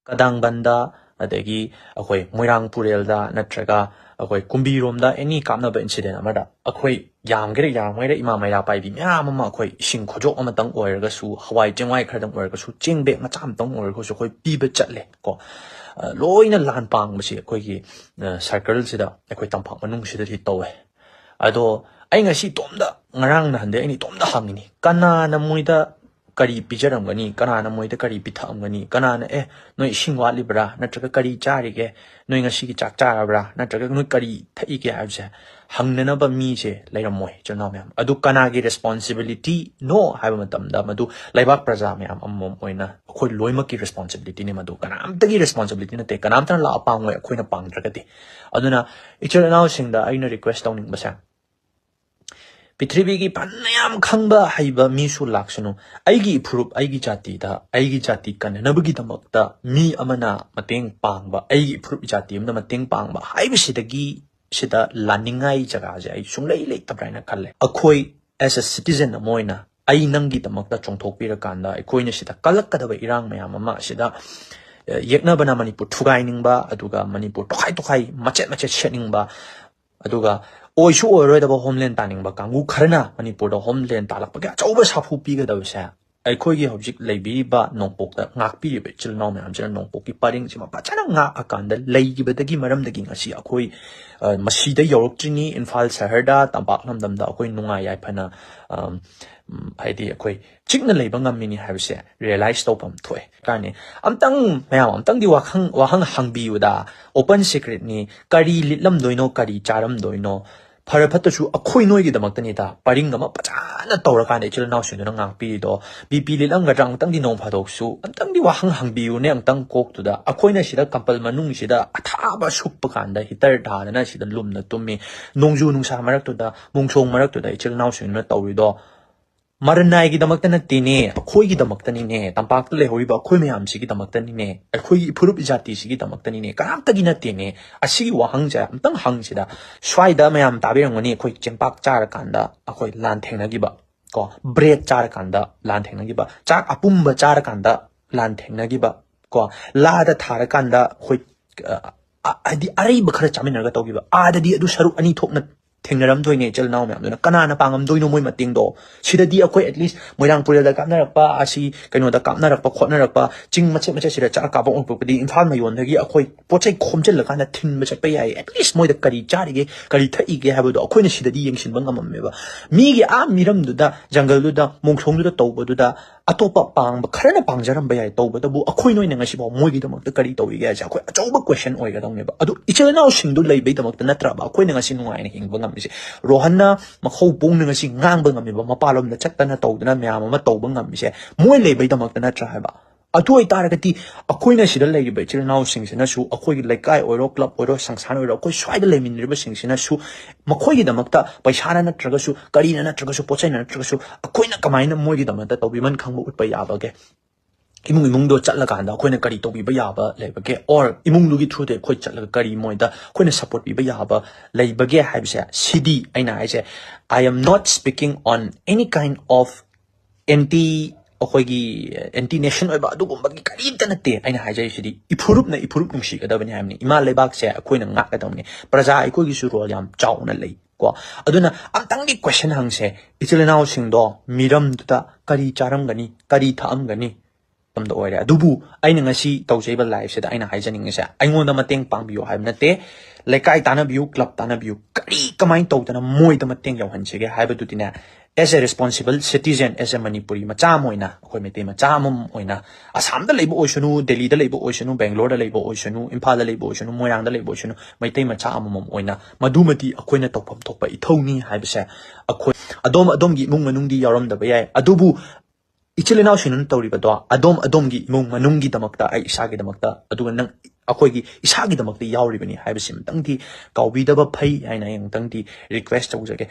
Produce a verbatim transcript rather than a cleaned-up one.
ꯀꯗꯥꯡꯕꯟꯗ, ꯑꯗꯒꯤ ꯑꯩꯈꯣꯏ ꯃꯣꯏꯔꯥꯡ ꯄꯨꯔꯦꯜꯗ, ꯅꯠꯇ꯭ꯔꯒ ꯑꯩꯈꯣꯏ ꯀꯨꯝꯕꯤꯔꯣꯝꯗ ꯑꯦꯅꯤ ꯀꯥꯞꯅꯕ ꯏꯟꯁꯤꯗꯦꯟ ꯑꯃꯗ ꯑꯩꯈꯣꯏ ꯌꯥꯝꯒꯦꯔꯥ ꯌꯥꯝꯃꯣꯏꯔꯥ ꯏꯃꯥ ꯃꯩꯔꯥ ꯄꯥꯏꯕꯤ ꯃꯌꯥꯝ ꯑꯃ ꯑꯩꯈꯣꯏ ꯏꯁꯤꯡ ꯈꯣꯏꯖꯣꯞ ꯑꯃꯇꯪ ꯑꯣꯏꯔꯒꯁꯨ, ꯍꯋꯥꯏ ꯆꯦꯡꯋꯥꯏ ꯈꯔꯗꯪ ꯑꯣꯏꯔꯒꯁꯨ, ꯆꯦꯡ ꯕꯦꯛ ꯃꯆꯥ ꯑꯃꯇꯪ ꯑꯣꯏꯔꯒꯁꯨ ꯑꯩꯈꯣꯏ ꯄꯤꯕ ꯆꯠꯂꯦ ꯀꯣ꯫ ꯑ, ꯂꯣꯏꯅ ꯂꯥꯟ ꯄꯥꯡꯕꯁꯤ ꯑꯩꯈꯣꯏꯒꯤ, ꯑ, ꯁꯔꯀꯜꯁꯤꯗ, ꯑꯩꯈꯣꯏ ꯇꯝꯄꯥꯛ ꯃꯅꯨꯡꯁꯤꯗꯗꯤ ꯇꯧꯋꯦ꯫ ꯑꯗꯣ ꯑꯩ ꯉꯁꯤ ꯏꯇꯣꯝꯗ, ꯉꯔꯥꯡ ꯅꯍꯥꯟꯗꯩ ꯑꯩꯅ ꯏꯇꯣꯝꯗ ꯍꯪꯉꯤꯅꯤ, ꯀꯅꯥꯅ ꯃꯣꯏꯗ ꯀꯔꯤ ꯄꯤꯖꯔꯝꯒꯅꯤ, ꯀꯅꯥꯅ ꯃꯣꯏꯗ ꯀꯔꯤ ꯄꯤꯊꯛꯑꯝꯒꯅꯤ, ꯀꯅꯥꯅ "ꯑꯦ, ꯅꯣꯏ ꯏꯁꯤꯡ ꯋꯥꯠꯂꯤꯕ꯭ꯔꯥ?" ꯅꯠꯇ꯭ꯔꯒ "ꯀꯔꯤ ꯆꯥꯔꯤꯒꯦ? ꯅꯣꯏ ꯉꯁꯤꯒꯤ ꯆꯥꯛ ꯆꯥꯔꯕ꯭ꯔꯥ?" ꯅꯠꯇ꯭ꯔꯒ "ꯅꯣꯏ ꯀꯔꯤ ꯊꯛꯏꯒꯦ?" ꯍꯥꯏꯕꯁꯦ ꯍꯪꯅꯅꯕ ꯃꯤꯁꯦ ꯂꯩꯔꯝꯃꯣꯏ, ꯏꯆꯤꯜ ꯏꯅꯥꯎ ꯃꯌꯥꯝ꯫ ꯑꯗꯨ ꯀꯅꯥꯒꯤ ꯔꯦꯁꯄꯣꯟꯁꯤꯕꯤꯂꯤꯇꯤꯅꯣ ꯍꯥꯏꯕ ꯃꯇꯝꯗ, ꯃꯗꯨ ꯂꯩꯕꯥꯛ ꯄ꯭ꯔꯖꯥ ꯃꯌꯥꯝ ꯑꯃꯃꯝ ꯑꯣꯏꯅ ꯑꯩꯈꯣꯏ ꯂꯣꯏꯅꯃꯛꯀꯤ ꯔꯦꯁꯄꯣꯟꯁꯤꯕꯤꯂꯤꯇꯤꯅꯤ꯫ ꯃꯗꯨ ꯀꯅꯥꯝꯇꯒꯤ ꯔꯦꯁꯄꯣꯟꯁꯤꯕꯤꯂꯤꯇꯤ ꯅꯠꯇꯦ, ꯀꯅꯥꯝꯇꯅ ꯂꯥꯛꯑ ꯄꯥꯡꯉꯣꯏ ꯑꯩꯈꯣꯏꯅ ꯄꯥꯡꯗ꯭ꯔꯒꯗꯤ꯫ ꯑꯗꯨꯅ ꯏꯆꯤꯜ ꯏꯅꯥꯎꯁꯤꯡꯗ ꯑꯩꯅ ꯔꯤꯀ꯭ꯋꯦꯁ ꯇꯧꯅꯤꯡꯕꯁꯦ, ꯄ꯭ꯔꯤꯊꯤꯕꯤꯒꯤ ꯐꯅꯌꯥꯝ ꯈꯪꯕ ꯍꯩꯕ ꯃꯤꯁꯨ ꯂꯥꯛꯁꯅꯨ, ꯑꯩꯒꯤ ꯐꯨꯔꯨꯞ, ꯑꯩꯒꯤ ꯖꯥꯇꯤꯗ, ꯑꯩꯒꯤ ꯖꯥꯇꯤ ꯀꯟꯅꯅꯕꯒꯤꯗꯃꯛꯇ ꯃꯤ ꯑꯃꯅ ꯃꯇꯦꯡ ꯄꯥꯡꯕ, ꯑꯩꯒꯤ ꯐꯨꯔꯨꯞ ꯖꯥꯇꯤ ꯑꯃꯗ ꯃꯇꯦꯡ ꯄꯥꯡꯕ ꯍꯥꯏꯕꯁꯤꯗꯒꯤ ꯁꯤꯗ ꯂꯥꯟꯅꯤꯡꯉꯥꯏ ꯖꯒꯥꯁꯦ ꯑꯩ ꯁꯨꯡꯂꯩ ꯂꯩꯇꯕ꯭ꯔꯥ ꯍꯥꯏꯅ ꯈꯜꯂꯦ꯫ ꯑꯩꯈꯣꯏ as a citizen ꯑꯃ ꯑꯣꯏꯅ ꯑꯩ ꯅꯪꯒꯤꯗꯃꯛꯇ ꯆꯣꯡꯊꯣꯛꯄꯤꯔꯀꯥꯟꯗ ꯑꯩꯈꯣꯏꯅ ꯁꯤꯗ ꯀꯜꯂꯛꯀꯗꯕ ꯏꯔꯥꯡ ꯃꯌꯥꯝ ꯑꯃ ꯁꯤꯗ, ꯑ, ꯌꯦꯛꯅꯕꯅ ꯃꯅꯤꯄꯨꯔ ꯊꯨꯒꯥꯏꯅꯤꯡꯕ, ꯑꯗꯨꯒ ꯃꯅꯤꯄꯨꯔ ꯇꯣꯈꯥꯏ ꯇꯣꯈꯥꯏ, ꯃꯆꯦꯠ ꯃꯆꯦꯠ ꯁꯦꯠꯅꯤꯡꯕ, ꯑꯗꯨꯒ ꯑꯣꯏꯁꯨ ꯑꯣꯏꯔꯣꯏꯗꯕ ꯍꯣꯝꯂꯦꯟ ꯇꯥꯅꯤꯡꯕ ꯀꯥꯡꯕꯨ ꯈꯔꯅ ꯃꯅꯤꯄꯨꯔꯗ ꯍꯣꯝꯂꯦꯟ ꯇꯥꯜꯂꯛꯄꯒꯤ ꯑꯆꯧꯕ ꯁꯥꯐꯨ ꯄꯤꯒꯗꯕꯁꯦ ꯑꯩꯈꯣꯏꯒꯤ ꯍꯧꯖꯤꯛ ꯂꯩꯕꯤꯔꯤꯕ ꯅꯣꯡꯄꯣꯛꯇ ꯉꯥꯛꯄꯤꯔꯤꯕ ꯏꯆꯤꯜ ꯏꯅꯥꯎ ꯃꯌꯥꯝꯁꯤꯅ ꯅꯣꯡꯄꯣꯛꯀꯤ ꯄꯔꯤꯡꯁꯤꯃ ꯐꯖꯅ ꯉꯥꯛꯑꯀꯥꯟꯗ ꯂꯩꯈꯤꯕꯗꯒꯤ ꯃꯔꯝꯗꯒꯤ ꯉꯁꯤ ꯑꯩꯈꯣꯏ, ꯑ, ꯃꯁꯤꯗ ꯌꯧꯔꯛꯇ꯭ꯔꯤꯅꯤ꯫ ꯏꯝꯐꯥꯜ ꯁꯍꯔꯗ, ꯇꯝꯄꯥꯛ ꯂꯝꯗꯝꯗ ꯑꯩꯈꯣꯏ ꯅꯨꯡꯉꯥꯏ ꯌꯥꯏꯐꯅ, ꯑꯝ, ꯎꯝ, ꯍꯥꯏꯗꯤ ꯑꯩꯈꯣꯏ ꯆꯤꯛꯅ ꯂꯩꯕ ꯉꯝꯃꯤꯅꯤ ꯍꯥꯏꯕꯁꯦ ꯔꯤꯌꯦꯂꯥꯏꯁ ꯇꯧꯐꯝ ꯊꯣꯛꯑꯦ꯫ ꯀꯥꯏꯅꯤ, ꯑꯝꯇꯪ ꯃꯌꯥꯝ ꯑꯝꯇꯪꯗꯤ ꯋꯥꯍꯪ, ꯋꯥꯍꯪ ꯍꯪꯕꯤꯌꯨꯗ, open secretꯅꯤ, ꯀꯔꯤ ꯂꯤꯠꯂꯝꯗꯣꯏꯅꯣ, ꯀꯔꯤ ꯆꯥꯔꯝꯗꯣꯏꯅꯣ? ꯐꯔ ꯐꯠꯇꯁꯨ ꯑꯩꯈꯣꯏ ꯅꯣꯏꯒꯤꯗꯃꯛꯇꯅꯤꯗ ꯄꯔꯤꯡ ꯑꯃ ꯐꯖꯅ ꯇꯧꯔꯀꯥꯟꯗ ꯏꯆꯤꯜ ꯏꯅꯥꯎꯁꯤꯡꯗꯨꯅ ꯉꯥꯛꯄꯤꯔꯤꯗꯣ꯫ B P ꯂꯤꯠꯂꯝꯒꯗ꯭ꯔꯥ? ꯑꯃꯨꯛꯇꯪꯗꯤ ꯅꯣꯡ ꯐꯥꯗꯣꯛꯁꯨ ꯑꯝꯇꯪꯗꯤ ꯋꯥꯍꯪ ꯍꯪꯕꯤꯌꯨꯅꯦ, ꯑꯃꯨꯛꯇꯪ ꯀꯣꯛꯇꯨꯗ꯫ ꯑꯩꯈꯣꯏꯅ ꯁꯤꯗ ꯀꯝꯄꯜ ꯃꯅꯨꯡꯁꯤꯗ ꯑꯊꯥꯕ ꯁꯨꯞꯄ ꯀꯥꯟꯗ ꯍꯤꯇꯔ ꯊꯥꯗꯅ ꯁꯤꯗ ꯂꯨꯝꯅ ꯇꯨꯝꯃꯤ, ꯅꯣꯡꯖꯨ ꯅꯨꯡꯁꯥ ꯃꯔꯛꯇꯨꯗ, ꯃꯣꯡꯁꯣꯡ ꯃꯔꯛꯇꯨꯗ ꯏꯆꯤꯜ ꯏꯅꯥꯎꯁꯤꯡꯗꯨꯅ ꯇꯧꯔꯤꯗꯣ꯫ ꯃꯔꯟꯅꯥꯏꯒꯤꯗꯃꯛꯇ ꯅꯠꯇꯦꯅꯦ, ꯑꯩꯈꯣꯏꯒꯤꯗꯃꯛꯇꯅꯤꯅꯦ, ꯇꯝꯄꯥꯛꯇ ꯂꯩꯍꯧꯔꯤꯕ ꯑꯩꯈꯣꯏ ꯃꯌꯥꯝꯁꯤꯒꯤꯗꯃꯛꯇꯅꯤꯅꯦ, ꯑꯩꯈꯣꯏꯒꯤ ꯏꯐꯨꯔꯨꯞ ꯏꯖꯥꯇꯤꯁꯤꯒꯤꯗꯃꯛꯇꯅꯤꯅꯦ, ꯀꯅꯥꯝꯇꯒꯤ ꯅꯠꯇꯦꯅꯦ꯫ ꯑꯁꯤꯒꯤ ꯋꯥꯍꯪꯁꯦ ꯑꯝꯇꯪ ꯍꯪꯁꯤꯗ, ꯁ꯭ꯋꯥꯏꯗ ꯃꯌꯥꯝ ꯇꯥꯕꯤꯔꯝꯒꯅꯤ, ꯑꯩꯈꯣꯏ ꯆꯦꯡꯄꯥꯛ ꯆꯥꯔꯀꯥꯟꯗ ꯑꯩꯈꯣꯏ ꯂꯥꯟ ꯊꯦꯡꯅꯈꯤꯕ ꯀꯣ, ꯕ꯭ꯔꯦꯗ ꯆꯥꯔꯀꯥꯟꯗ ꯂꯥꯟ ꯊꯦꯡꯅꯈꯤꯕ, ꯆꯥꯛ ꯑꯄꯨꯝꯕ ꯆꯥꯔꯀꯥꯟꯗ ꯂꯥꯟ ꯊꯦꯡꯅꯈꯤꯕ, ꯀꯣ, ꯂꯥꯗ ꯊꯥꯔꯀꯥꯟꯗ ꯑꯩꯈꯣꯏ, ꯑ, ꯑ, ꯍꯥꯏꯗꯤ ꯑꯔꯩꯕ ꯈꯔ ꯆꯥꯃꯤꯟꯅꯔꯒ ꯇꯧꯈꯤꯕ, ꯑꯥꯗꯗꯤ ꯑꯗꯨ ꯁꯔꯨꯛ ꯑꯅꯤ ꯊꯣꯛꯅ ꯊꯦꯡꯅꯔꯝꯗꯣꯏꯅꯦ ꯏꯆꯤꯜ ꯏꯅꯥꯎ ꯃꯌꯥꯝꯗꯨꯅ꯫ ꯀꯅꯥꯅ ꯄꯥꯡꯉꯝꯗꯣꯏꯅꯣ ꯃꯣꯏ ꯃꯇꯦꯡꯗꯣ? ꯁꯤꯗꯗꯤ ꯑꯩꯈꯣꯏ at least ꯃꯣꯏꯔꯥꯡ ꯄꯨꯔꯦꯜꯗ ꯀꯥꯞꯅꯔꯛꯄ, ꯑꯁꯤ ꯀꯩꯅꯣꯗ ꯀꯥꯞꯅꯔꯛꯄ ꯈꯣꯠꯅꯔꯛꯄ, ꯆꯤꯡ ꯃꯆꯦꯠ ꯃꯆꯦꯠꯁꯤꯗ ꯆꯥꯛ ꯀꯥꯞꯄ ꯑꯣꯏꯔꯛꯄꯗꯤ ꯏꯝꯐꯥꯜ ꯃꯌꯣꯟꯗꯒꯤ ꯑꯩꯈꯣꯏ ꯄꯣꯠ ꯆꯩ ꯈꯣꯝꯖꯤꯜꯂꯀꯥꯟꯗ ꯊꯤꯟꯕ ꯆꯠꯄ ꯌꯥꯏ꯫ At least ꯃꯣꯏꯗ ꯀꯔꯤ ꯆꯥꯔꯤꯒꯦ, ꯀꯔꯤ ꯊꯛꯏꯒꯦ ꯍꯥꯏꯕꯗꯣ ꯑꯩꯈꯣꯏꯅ ꯁꯤꯗꯗꯤ ꯌꯦꯡꯁꯤꯟꯕ ꯉꯝꯃꯝꯃꯦꯕ꯫ ꯃꯤꯒꯤ ꯑꯥ ꯃꯤꯔꯝꯗꯨꯗ, ꯖꯪꯒꯜꯗꯨꯗ, ꯃꯣꯡꯁꯣꯡꯗꯨꯗ ꯇꯧꯕꯗꯨꯗ ꯑꯇꯣꯞꯄ ꯄꯥꯡꯕ ꯈꯔꯅ ꯄꯥꯡꯖꯔꯝꯕ ꯌꯥꯏ, ꯇꯧꯕꯇꯕꯨ ꯑꯩꯈꯣꯏ ꯅꯣꯏꯅ ꯉꯁꯤꯐꯥꯎ ꯃꯣꯏꯒꯤꯗꯃꯛꯇ ꯀꯔꯤ ꯇꯧꯔꯤꯒꯦ ꯍꯥꯏꯁꯦ ꯑꯩꯈꯣꯏ ꯑꯆꯧꯕ question ꯑꯣꯏꯒꯗꯧꯅꯦꯕ꯫ ꯑꯗꯨ ꯏꯆꯤꯜ ꯏꯅꯥꯎꯁꯤꯡꯗꯨ ꯂꯩꯕꯩꯗꯃꯛꯇ ꯅꯠꯇ꯭ꯔꯕ ꯑꯩꯈꯣꯏꯅ ꯉꯁꯤ ꯅꯨꯡꯉꯥꯏꯅ ꯍꯤꯡꯕ ꯉꯝꯃꯤꯁꯦ? ꯔꯣꯍꯟꯅ ꯃꯈꯧ ꯄꯣꯡꯅ ꯉꯁꯤ ꯉꯥꯡꯕ ꯉꯝꯃꯤꯕ, ꯃꯄꯥꯟꯂꯣꯝꯗ ꯆꯠꯇꯅ ꯇꯧꯗꯅ ꯃꯌꯥꯝ ꯑꯃ ꯇꯧꯕ ꯉꯝꯃꯤꯁꯦ ꯃꯣꯏ ꯂꯩꯕꯩꯗꯃꯛꯇ ꯅꯠꯇ꯭ꯔꯥ ꯍꯥꯏꯕ? ꯑꯗꯨ ꯑꯣꯏꯇꯥꯔꯒꯗꯤ ꯑꯩꯈꯣꯏꯅ ꯁꯤꯗ ꯂꯩꯔꯤꯕ ꯏꯆꯤꯜ ꯏꯅꯥꯎꯁꯤꯡꯁꯤꯅꯁꯨ, ꯑꯩꯈꯣꯏꯒꯤ ꯂꯩꯀꯥꯏ ꯑꯣꯏꯔꯣ, club ꯑꯣꯏꯔꯣ, ꯁꯪꯁꯊꯥꯟ ꯑꯣꯏꯔꯣ, ꯑꯩꯈꯣꯏ ꯁ꯭ꯋꯥꯏꯗ ꯂꯩꯃꯤꯟꯅꯔꯤꯕꯁꯤꯡꯁꯤꯅꯁꯨ ꯃꯈꯣꯏꯒꯤꯗꯃꯛꯇ ꯄꯩꯁꯥꯅ ꯅꯠꯇ꯭ꯔꯒꯁꯨ, ꯀꯔꯤꯅ ꯅꯠꯇ꯭ꯔꯒꯁꯨ, ꯄꯣꯠ ꯆꯩꯅ ꯅꯠꯇ꯭ꯔꯒꯁꯨ, ꯑꯩꯈꯣꯏꯅ ꯀꯃꯥꯏꯅ ꯃꯣꯏꯒꯤꯗꯃꯛꯇ ꯇꯧꯕꯤꯃꯟ ꯈꯪꯕ ꯎꯠꯄ ꯌꯥꯕꯒꯦ? ꯏꯃꯨꯡ ꯏꯃꯨꯡꯗꯣ ꯆꯠꯂꯀꯥꯟꯗ ꯑꯩꯈꯣꯏꯅ ꯀꯔꯤ ꯇꯧꯕꯤꯕ ꯌꯥꯕ ꯂꯩꯕꯒꯦ? Or ꯏꯃꯨꯡꯗꯨꯒꯤ through ꯗ ꯑꯩꯈꯣꯏ ꯆꯠꯂꯒ ꯀꯔꯤ ꯃꯣꯏꯗ ꯑꯩꯈꯣꯏꯅ support ꯄꯤꯕ ꯌꯥꯕ ꯂꯩꯕꯒꯦ ꯍꯥꯏꯕꯁꯦ, ꯁꯤꯗꯤ ꯑꯩꯅ ꯍꯥꯏꯁꯦ, I am not speaking on any kind of anti, ꯑꯩꯈꯣꯏꯒꯤ anti nation ꯑꯣꯏꯕ ꯑꯗꯨꯒꯨꯝꯕꯒꯤ ꯀꯔꯤꯝꯇ ꯅꯠꯇꯦ꯫ ꯑꯩꯅ ꯍꯥꯏꯖꯔꯤꯁꯤꯗꯤ ꯏꯐꯨꯔꯨꯞꯅ ꯏꯐꯨꯔꯨꯞ ꯅꯨꯡꯁꯤꯒꯗꯕꯅꯤ ꯍꯥꯏꯕꯅꯤ꯫ ꯏꯃꯥ ꯂꯩꯕꯥꯛꯁꯦ ꯑꯩꯈꯣꯏꯅ ꯉꯥꯛꯀꯗꯕꯅꯤ꯫ ꯄ꯭ꯔꯖꯥ ꯑꯩꯈꯣꯏꯒꯤꯁꯨ role ꯌꯥꯝ ꯆꯥꯎꯅ ꯂꯩ ꯀꯣ꯫ ꯑꯗꯨꯅ ꯑꯝꯇꯪꯗꯤ question ꯍꯪꯁꯦ, ꯏꯆꯤꯜ ꯏꯅꯥꯎꯁꯤꯡꯗꯣ ꯃꯤꯔꯝꯗꯨꯗ ꯀꯔꯤ ꯆꯥꯔꯝꯒꯅꯤ, ꯀꯔꯤ ꯊꯛꯑꯝꯒꯅꯤ? ꯃꯇꯝꯗ ꯑꯣꯏꯔꯦ꯫ ꯑꯗꯨꯕꯨ ꯑꯩꯅ ꯉꯁꯤ ꯇꯧꯖꯩꯕ live ꯁꯤꯗ ꯑꯩꯅ ꯍꯥꯏꯖꯅꯤꯡꯉꯤꯁꯦ, ꯑꯩꯉꯣꯟꯗ ꯃꯇꯦꯡ ꯄꯥꯡꯕꯤꯌꯨ ꯍꯥꯏꯕ ꯅꯠꯇꯦ, ꯂꯩꯀꯥꯏ ꯇꯥꯟꯅꯕꯤꯌꯨ, club ꯇꯥꯟꯅꯕꯤꯌꯨ, ꯀꯔꯤ ꯀꯃꯥꯏꯅ ꯇꯧꯗꯅ ꯃꯣꯏꯗ ꯃꯇꯦꯡ ꯌꯧꯍꯟꯁꯤꯒꯦ ꯍꯥꯏꯕꯗꯨꯗꯤꯅꯦ, as a responsible citizen, as a Manipuri ꯃꯆꯥ ꯑꯃ ꯑꯣꯏꯅ, ꯑꯩꯈꯣꯏ ꯃꯩꯇꯩ ꯃꯆꯥ ꯑꯃꯃꯝ ꯑꯣꯏꯅ, ꯑꯁꯥꯝꯗ ꯂꯩꯕ ꯑꯣꯏꯁꯅꯨ, ꯗꯦꯜꯂꯤꯗ ꯂꯩꯕ ꯑꯣꯏꯁꯅꯨ, ꯕꯦꯡꯒ꯭ꯂꯣꯔꯗ ꯂꯩꯕ ꯑꯣꯏꯁꯅꯨ, ꯏꯝꯐꯥꯜꯗ ꯂꯩꯕ ꯑꯣꯏꯁꯅꯨ, ꯃꯣꯏꯔꯥꯡꯗ ꯂꯩꯕ ꯑꯣꯏꯁꯅꯨ, ꯃꯩꯇꯩ ꯃꯆꯥ ꯑꯃꯃꯝ ꯑꯣꯏꯅ ꯃꯗꯨꯃꯗꯤ ꯑꯩꯈꯣꯏꯅ ꯇꯧꯐꯝ ꯊꯣꯛꯄ ꯏꯊꯧꯅꯤ ꯍꯥꯏꯕꯁꯦ ꯑꯩꯈꯣꯏ ꯑꯗꯣꯝ ꯑꯗꯣꯝꯒꯤ ꯏꯃꯨꯡ ꯃꯅꯨꯡꯗꯤ ꯌꯥꯎꯔꯝꯗꯕ ꯌꯥꯏ, ꯑꯗꯨꯕꯨ ꯏꯆꯤꯜ ꯏꯅꯥꯎꯁꯤꯡꯅ ꯇꯧꯔꯤꯕꯗꯣ ꯑꯗꯣꯝ ꯑꯗꯣꯝꯒꯤ ꯏꯃꯨꯡ ꯃꯅꯨꯡꯒꯤꯗꯃꯛꯇ, ꯑꯩ ꯏꯁꯥꯒꯤꯗꯃꯛꯇ, ꯑꯗꯨꯒ ꯅꯪ, ꯑꯩꯈꯣꯏꯒꯤ ꯏꯁꯥꯒꯤꯗꯃꯛꯇ ꯌꯥꯎꯔꯤꯕꯅꯤ ꯍꯥꯏꯕꯁꯤꯃꯇꯪꯗꯤ ꯀꯥꯎꯕꯤꯗꯕ ꯐꯩ ꯍꯥꯏꯅ ꯑꯩ ꯑꯃꯨꯛꯇꯪꯗꯤ request ꯇꯧꯖꯒꯦ꯫